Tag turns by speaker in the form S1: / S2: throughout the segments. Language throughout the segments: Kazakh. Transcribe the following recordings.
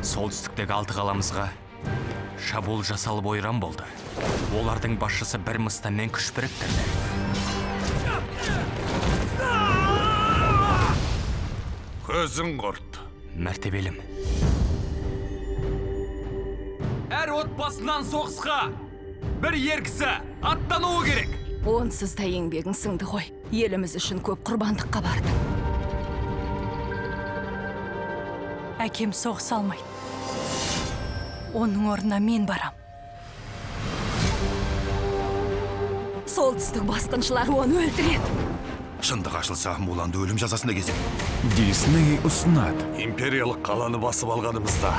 S1: Солтүстіктегі алты қаламызға шабуыл жасалып, ойран болды. Олардың басшысы бір мыстанмен күш біріктірді.
S2: Көзің құрт.
S1: Мәртебелім. Әр отбасынан соғысқа бір ер кісі аттануы керек.
S3: Онсыз да еңбегің сіңді ғой. Еліміз үшін көп құрбандыққа бардың.
S4: Әкем соғыса алмайды. Оның орнына мен барам.
S3: Солтүстік басқыншылары оны өлтіреді.
S2: Шындық ашылса, Муланды өлім жазасына кеседі.
S5: Дисней ұсынады.
S2: Империялық қаланы басып алғанымызда,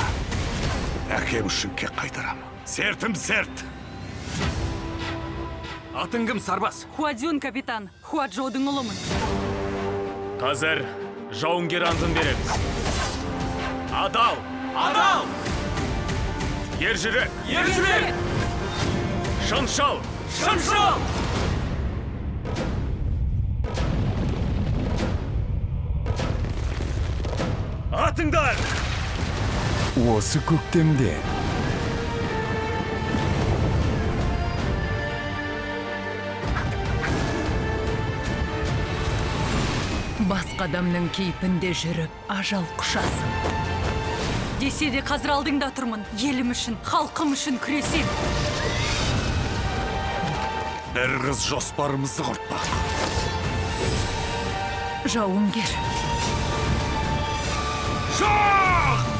S2: әкем үшін кек қайтарам. Сертім серт.
S1: Атың кім, сарбаз?
S4: Хуадзюн, капитан. Хуаджоудың ұлымын.
S1: Қазір жауынгер антын береміз. Адал! Адал! Ержүрек! Ержүрек! Шыншыл! Шыншыл! Атыңдар!
S5: Осы көктемде.
S4: Басқа адамның кейпінде жүріп, ажал құшасың. Десе де, қазір алдыңда тұрмын. Елім үшін, халқым үшін күресем.
S2: Бір қыз жоспарымызды құртпақ.
S4: Жауынгер.
S2: Жоқ!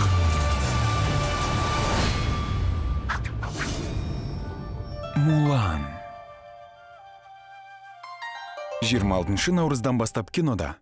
S5: Мулан. 26 наурыздан бастап кинода.